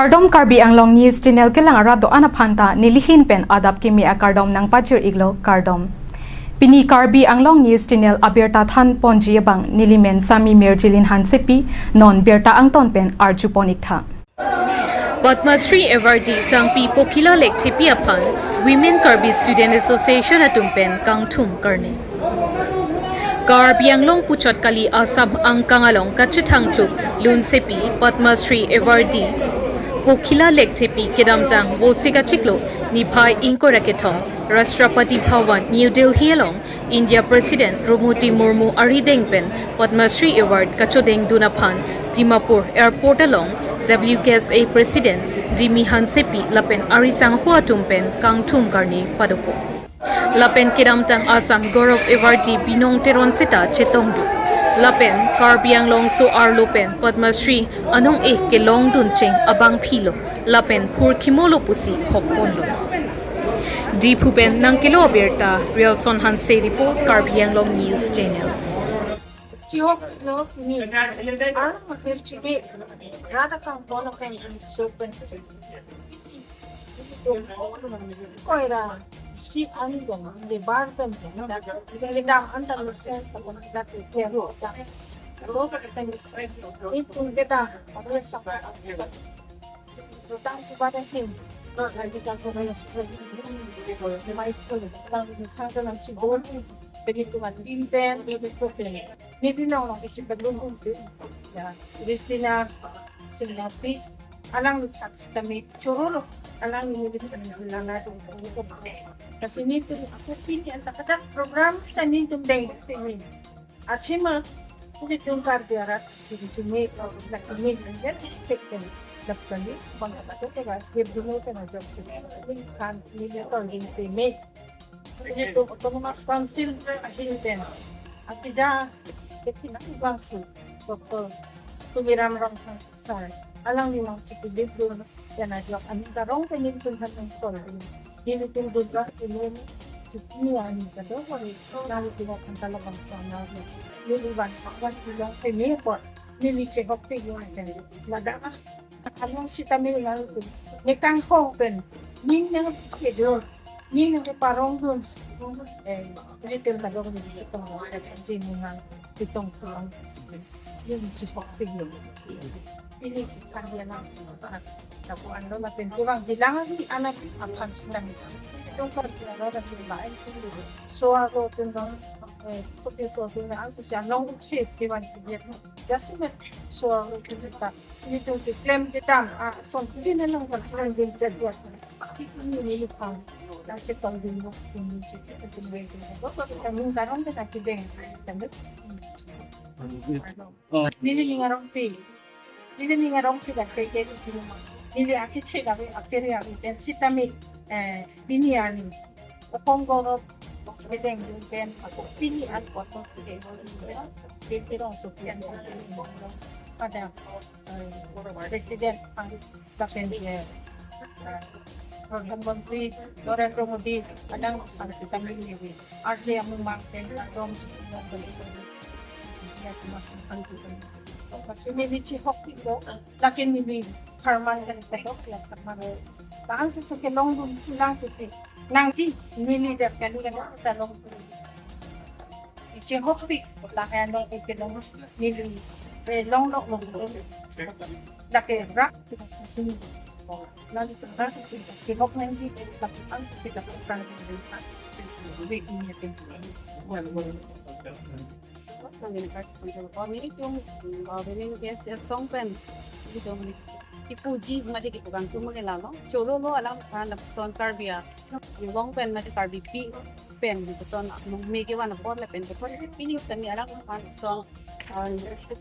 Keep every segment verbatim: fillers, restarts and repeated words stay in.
Kardom, Karbi Anglong News Channel kelang arat do-an aphan ta nelihin pen adap kimi akardom nangpajir iklo, kardom. Pini Karbi Anglong News Channel abirta than ponji abang nelimen Sami Mirjilin Hansepi, non birta angton pen arju pon iktha. Padma Shri Awardee sangpi Pokhila Lekthepi aphan Women Karbi Student Association atum pen kangthum karne. Karbi Anglong puchot kali Assam angkang along kachethangthup lunsepi Padma Shri Awardee Pokhila Lekthepi kedamtang Vosik achiklo niphai ingkoi ra kethom Rashtrapati Bhavan, New Delhi along India President Droupadi Murmu arideng pen Padma Shri Award kachodengdun aphan Dimapur Airport along W K S A President Jimmy Hansepi lapen arisangho atum pen kangthum karne padopo. Lapen kedamtang Assam Gaurav Awardee Binong Teron seta chetongdun. Lapen Karbi Anglong so-arlo pen Padma Shri anong-eh kelongdun cheng abangphilo lapen phurkimolo pusi hokponlo. Diphu pen nangkelo abirta, Wilson Hanse report, Karbi Anglong News Channel. Chihoklo ni. Ar makhir chibi. Rada kang bono kang sopen. Koira si angbong de bar pen. Kedam antan mesen pen. Kedam. Lo kedam mesen. Itum kedam. Aro sa. Tang tu pada him. Lagi tang tu pada him. Mai tu tang tu tang tu nang si bor. Pegi tu mati pen, lebih kuat ni. Ni di nong nong kecil belum tu. Ya, Christina Singati. Alang tak sitame choro lo. Alang ni di lana tu. Kasi ni tu aku pini anta kata program kita ni tu deng ini. Athema, ilitum Karbi arat, ilitum me, lak me, ya, tek tek, lak kali, bang kata tu kan, dia dulu kan aja sih. Ini kan, ini tu ini me. Ilitum Autonomous Council ahin pen. Atija, kita nak bang tu, Doktor Tuliram Ronghang. Sar, alang ni nang chikidip dun, ya na jok an karong ke nin tun han nang tol dun. Nin tun dun ka tun nin, si pini ani ka do ko ni, nang tun kan kala bangsa na ni. Nin iban sakwan tulong ke ni ko, nin ni chehok pe yun ke. Lada ah, along sitame nang tun. Ni kang ho pen, nin nang ke do. Ni nang ke parong dun. Eh, ni tem ka dong ni si tong ka dong ni nang si tong pulang. Ni si hok si ni. Ini si kan dia nang. Tapu ando na tem pulang jilang ni anak aphan si nang. Si tong ka dia lo da si lain tu. So ako tun dong, eh, so ke so tun na so si anong ke ke wan ke dia. Just na so ako tun ta. Ni tu keklem kedam, ah, son tin na nang kan son din jadwal. Ni ni ni pang. Na chetong din nok sini. Kami karong kita kideng. Kan. Neli ning arongpi. Neli ning arongpi dak ke ke di rumah. Neli akithe gabe akere gabe dan sitame, eh, pini ani. Okong gorok kedeng dun pen ako pini an kotor sige. Ke pirong supian pada, eh, President ang lapen ke, eh, Pradhan Mantri Narendra Modi adang ang sitame ni. Arje amung mang pen adong si pini beli beli. Ya cuma kan kita. Pasi neli chihok itu, lakin neli harman kan pedok ya harman. Tang tu suke long dun tulang tu si. Nang si neli dak kali kan kita long. Si chihok pi, lakan long ke long neli. Eh, long long long long. Lake rak kita sini. Lalu tengah kita chihok nang si, tapi ang si kita kurang. Wait, ini ya. Nangin kar kunjung ko nelitum, uh, women guest asong pen nelitum kipuji mate kipukangthum ke lalo. Choro lo alang aphan lapuson Karbi Anglong pen mate Karbipi pen lapuson nung me kevan apor lapen kethon pini sitame alang aphan lapuson, uh,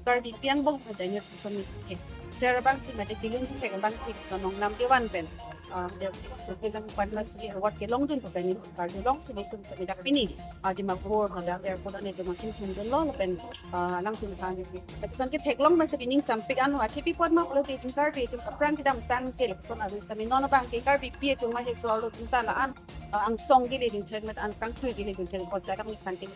Karbipi angbong mate ne lapuson mistake. Ser abang mate kilun thek abang lapuson nong nam kevan pen. Ah, dia so kelang Padma Shri Award kelongdun pen nelitum karjulong si nelitum sitame dak pini, ah, Dimapur, ah, dak airport an nelitum chingthum dunlo lapen, ah, alangtum aphan lapuson ketheklong masi pining sampik anlo, athepi apot ma pulote itum Karbi atum aphrang kedamtang ke lapuson avis tame non abang ke Karbipi atum ma he so-arlo atum ta la-an uh, angsong kele dun thek met an kangtui kele dun thek apotsi alangliphan ke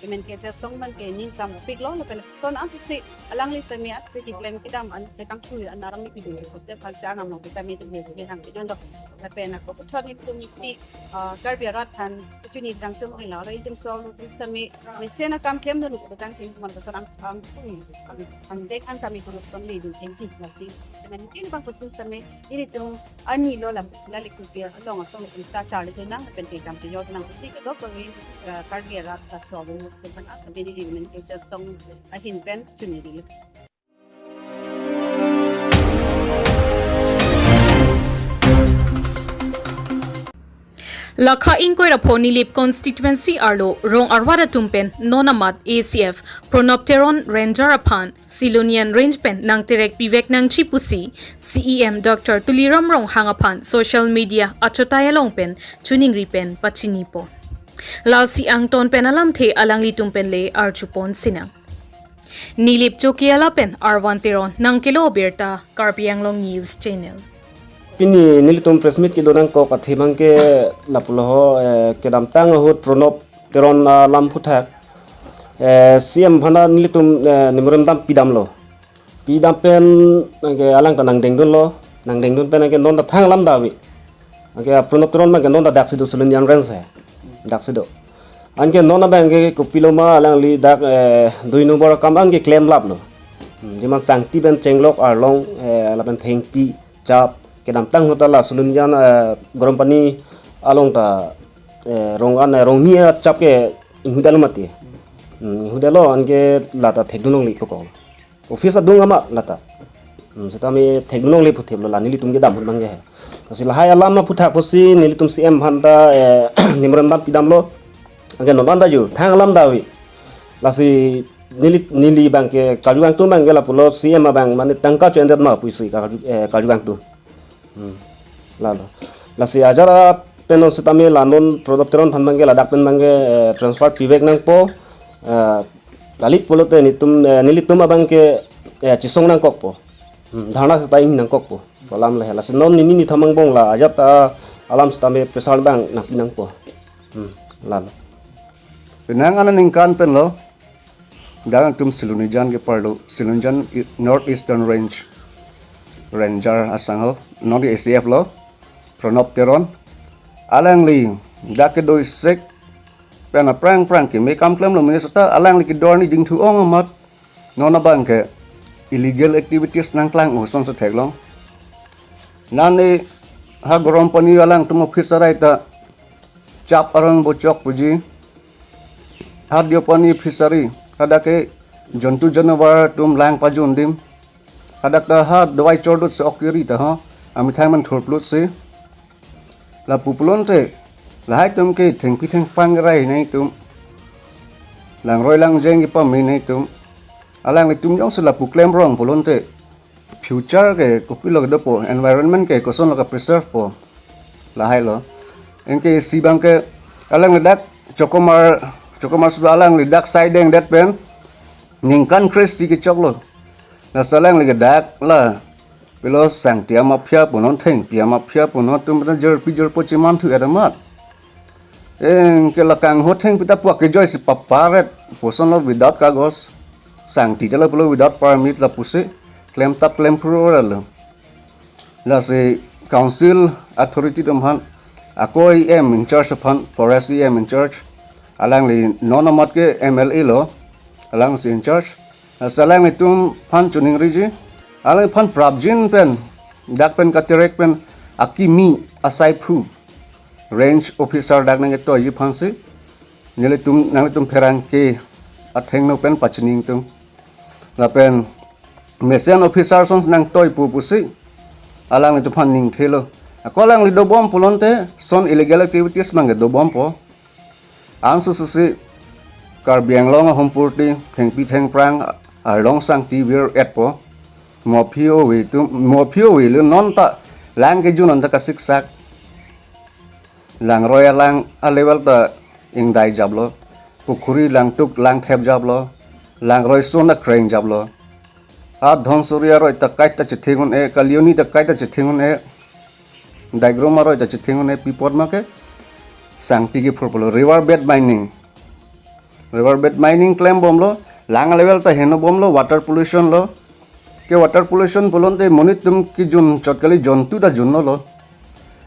M N K S Asong abang ke ning samupiklo lapen lapuson ansose alangli sitame ansose keklem kedam ansose kangtui an arang ni pidun thek aphansi arnam along sitame dun thek hang pidunlo. Lapen ako puthot nelitum isi, uh, Karbi arat aphan kachini tangtum ila ora itum so atum sitame mesen akam klem dun kudang ting man kasarang ang ang ang dek an kami kurup som le dun thekji lasi. Temen kini bang putus sitame nelitum ani lo lam la lek tu pia along asong ta charli nang pen ke kam si yo nang si kedok bagi, eh, Karbi arat ta so lo temen as temen nelitum ke asong ahin pen chuniri. Lakha ingkoi ra pho Nilip constituency arlo rong arvat atum pen non amat A C F Pranab Teron Ranger aphan Silonijan Range pen nangterek pivek nangji pusi C E M Doctor Tuliram Ronghang aphan social media achotai along pen chuningri pen pachinipo. Lasi angton pen alamthe alanglitum pen le arjupon sinang. Nilip Chokihola pen Arvan Teron nangkelo birta Karbi Anglong News Channel. Pini nelitum press meet kedo nangkok athe abang ke lapulo ho, eh, kedamtang ahut Pranab Teron, ah, alam aphuthak, eh, C M aphan nelitum, eh, memorandum pidamlo. Pidam pen anke alang ta nangdengdunlo, nangdengdun pen anke non ta thang alam da ave. Anke Pranab Teron abang ke non ta daksi do Silonijan Range he. Daksi do. Anke non abang ke kopilo ma alangli dak, eh, dui number akam anke klemlaplo. Hmm, jiman sangti pen chenglok arlong, eh, lapen thengpi chap kedamtang ahut ta la Silonijan, eh, Garam Pani along ta, eh, rong an, eh, rong ni, eh, chap ke inghudelo mati. Hmm, inghudelo anke la ta thekdun longle kokol. Office adung amat la ta. Hmm, sitame thekdun longle puthiplo la nelitum kedam ahut abang ke he. Lasi lahai alam aphuthak pusi nelitum C M aphan ta, eh, memorandum pidamlo. Anke non an ta jo thang alam da ave. Lasi neli neli abang ke karjuvang atum abang ke lapulo C M abang mane tangka cho-endet ma pusi karju, eh, karjuvang atum. Hmm. Lalo. Lasi ajat pen non sitame la non Pranab Teron aphan abang ke ladak pen abang ke, eh, transfer pivek nangpo. Eh, kali pulote nelitum, eh, nelitum abang ke, eh, chesong nangkokpo. Hmm, dharna sitame nangkokpo. Alam le he. Lasi non nini nithom angbong la ajat ta alam sitame pressure abang nangpi nangpo. Hmm, lalo. Penang aningkan pen lo. Dak nangtum Silonijan ke parlo, Silonijan i-, North Eastern Range Ranger asangho, non A C F lo, Pranab Teron. Alangli dak kedo isek pen aphrang aphrang keme kam klemlo minister ta alangli kedo arni dingthu-ong amat non abang ke illegal activities nangklang-o asonsi theklong. Nane ha Garam Pani alangtum office arai ta chap arong bochok puji. Ha Deopani fishery, hadak ke jontu janavar atum lang pajun adim. Hadak ta ha dawai chordut si ok kiri ta ho, amethang man thurplut si. Lapu pulote, lahai atum ke thengpi thengphrang rai nangtum. Langroi langjeng kepame nangtum. Alanglitum jongsi lapu klemrong pulote future ke kopilo kedopo, environment ke kosonlo ke-preserve po. Lahai lo. Anke isi abang ke alangli dak chokomar, chokomar suba alangli dak saideng det pen ningkan kre-isi kechoklo. Lasi alangli ke dak la pilo sangti amafia punon, thengpi amafia punon, atum pen jirpi jirpo chemanthu-et amat. Anke la kangho thengpi ta puak kejoi si paparet pusonlo without kagos. Sangti ta lapulo without permit lapusi klemtap klemphurlo. Lasi council authority atum aphan ako E M in charge aphan, forest E M in charge, alangli non amat ke M L A lo, alangsi in charge. Lasi alanglitum aphan choningriji, alangphan prapjin pen, dak pen katerek pen akimi asaiphu range officer dak nangketoiji aphansi nelitum, nanglitum pherangke athengno pen pachini ingtung. Lapen mesen officer ason nangtoi pu pusi alanglitum aphan ningthelo. Ako alangli dobom pulote son illegal activities abang ke dobompo. Ansose si Karbi Anglong ahompurti thengpi thengphrang arlong sangti vir-etpo. Mo aphi ove atum, mo aphi ove le non ta lang kejun anta kasiksak. Langroi alang a-level ta ingdai japlo. Pukhuri langtuk langthep japlo. Langroi son ta kreng japlo. Ha Dhansiri aroi ta kaita chetheng un-e, Kalioni ta kaita chetheng un-e. Daigroma aroi ta chetheng un-e, pi apot ma ke. sangti kephur pulo, river bed mining. River bed mining klem bomlo, lang level ta heno bomlo, water pollution lo. Ke water pollution pulote monit atum kejun chot kali, jontu ta junlo.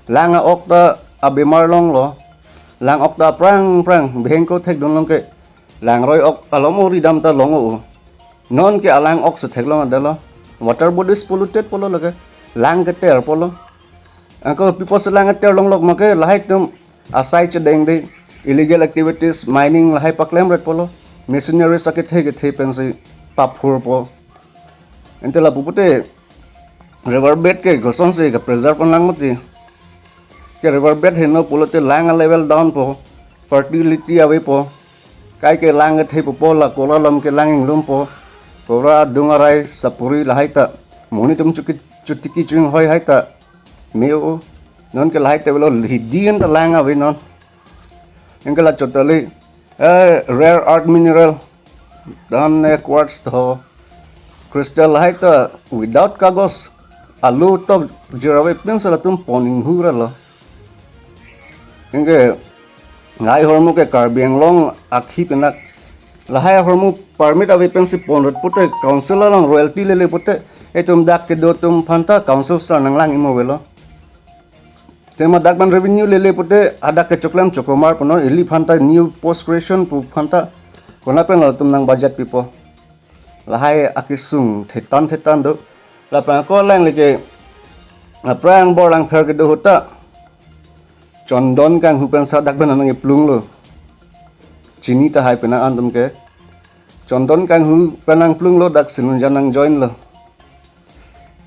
Lang a-ok ta abemar longlo. Lang ok ta prang prang, bihek ko thekdun long ke. Langroi ok alom ori dam ta long o. Non ke alang ok si theklong adalo. Water bodies polluted pulo lake. Lang keter pulo. Anke pi apotsi lang keter longlok ma ke, lahai atum asai chedengde, illegal activities, mining lahai paklemret pulo. Machineries akethe kethe pensi paphurpo. Ante lapu pute river bed ke kosonsi ke preserve ponlang mati. Ke river bed heno pulote lang a level down po, fertility avepo. Kai ke lang kethe pupo, la kora lom ke lang inglumpo. Kora adung arai sapuri lahai ta, monit atum chuki chutiki chuinghoi hai ta me-o. Non ke lahai ta avelo, hidi an ta lang ave non. Anke la chot kali, eh, rare earth mineral, dan, eh, quartz tho, crystal lahai ta without kagos, alu tok jir ave pensi latum pon inghura lo. Anke lahai ahormu ke Karbi Anglong akhi penak. Lahai ahormu permit ave pensi ponrot pute, council along royalty lele pute, itum dak kedo atum aphanta council star nanglang imo avelo. Tema dak ban revenue lele pute, hadak kechoklem chokomar punon, ili aphanta new post creation pu aphanta, kona pen latum nang budget pipo. Lahai akesung thetan thetan do. Lapen ako alangli ke aphrang bor langpher kedo ahut ta, Chondon Kanghu pensi dak ban nang iplung lo. Chini tahai penang an atum ke. Chondon Kanghu pen nangplung lo, dak Sinunjan nang join lo.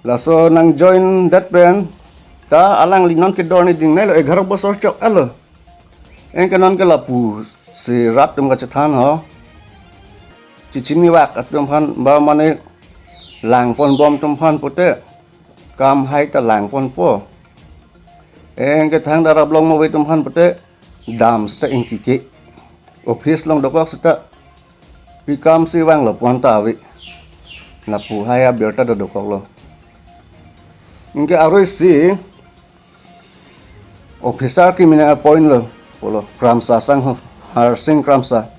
Laso nang join det pen ta alangli non kedor ni ding nai lo, egharo bosor chok alo. Anke non ke lapusi rat atum kachethan ho. Chechini vak atum aphan ba mane lang pon bom atum aphan pute kam hai ta lang ponpo. Anke thang darap long mo ave atum aphan pute dam seta ingkike. Office along dokok seta pi kam si vanglo pu anta ave. Lapu hai abirta do dokoklo. Anke arui si officer kimi nang appoint lo pulo, Kramsa asangho, Harsing Kramsa.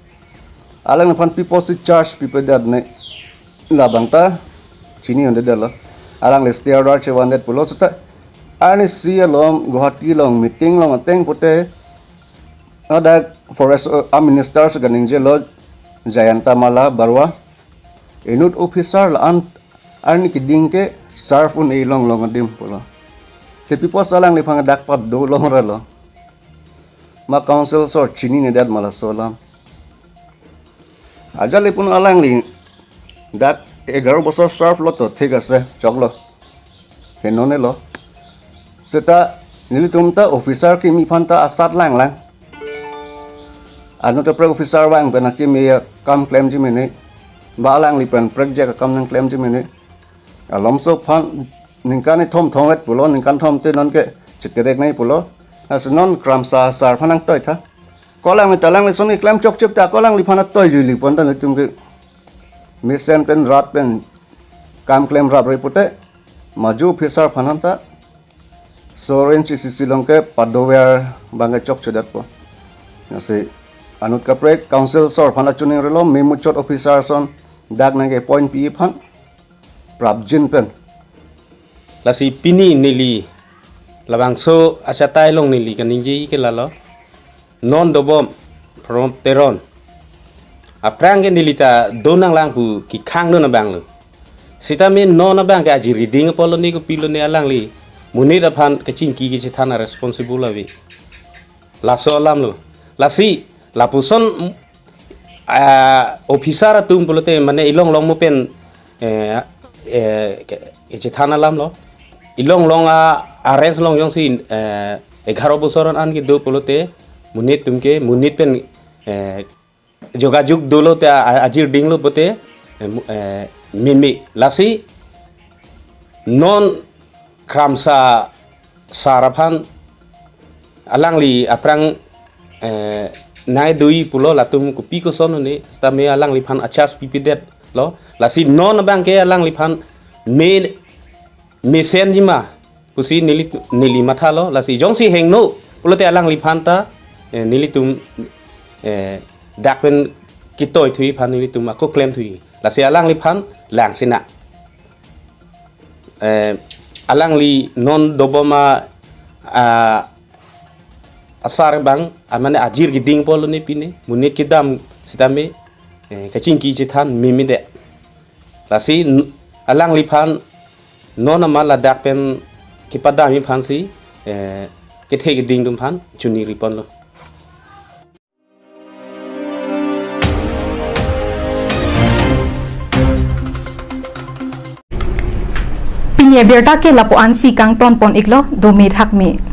Alangliphan pi apotsi charge pipedet ne, labang ta chini un-edetlo. Alangli stay order chevandet pulo seta, arnisi alom Guwahati along meeting along ateng pute, hadak forest, uh, a minister si kaningjelo, Jayanta Mala Barua. Inut officer la-an arni keding ke serve un-e longlong adim pulo. Te pi apotsi alangliphan dak pat dolongrelo. Ma council sor chininedet ma laso alam. Ajali pun alangli dak egharo bosor serve lo to thik ase, choklo. Henone lo. Seta nelitum ta officer kimi aphan ta asat langlang. Anut kaprek officer vang pen akimi akam klemji mene. Ba alangli pen prekjak akam nangklemji mene. Alomso aphan ningkan ithom thomvet pulo, ningkan thom te non ke cheterek nai pulo. Lasi non Kramsa sar aphan nangtoitha. Ko alangli ta alangli son keklem chokchep ta ko alangliphan atoijuili pon ta nelitum ke mesen pen rat pen kam klem rap re pute, maju officer aphan anta Soren C C C along ke padover abang ke chokchedetpo. Lasi anut kaprek council sor aphan achuning relo, me muchot officer ason dak nangke appoint pi aphan prapjin pen. Lasi pini neli labangso achatai along neli kaningje ke lalo. Non dobom from Teron. Aphrang ke neli ta do nanglang pu kekhang do nang abang lo. Sitame non abang ke ajir keding apotlo ne kopilo ne alangli monit aphan kachingki kachethan a responsible ave. Laso alam lo. Lasi lapuson, ah, officer atum pulote mane ilong long mo pen, eh, eh, ke, kachethan alam lo. Ilong long a arrange long jongsi, eh, egharo bosor an kedo pulote monit atum ke monit pen, eh, jogajog dolo te a-, a-, ajir dinglo pute, eh, mu-, eh, meme. Lasi non Kramsa sar aphan alangli aphrang, eh, nai dui pulo latum kopi koson ne, sitame alangliphan a-charge pipedetlo. Lasi non abang ke alangliphan me mesenji ma pusi neli, neli mathalo. Lasi jongsi hingno pulote alangliphan ta eh, nelitum, eh, dak pen ketoithui aphan nelitum ako klemthui. Lasi alangliphan lang sina. Eh, alangli non dobom a, ah, asar abang, ah, mane ajir keding pulo ne pine, monit kedam sitame, eh, kachingki chethan mimide. Lasi n-, alangliphan non amat ladak pen kepadam aphansi, eh, kethe keding atum aphan chuniri ponlo. Pini abirta ke lapu-ansi kangton pon iklo, dome thakme.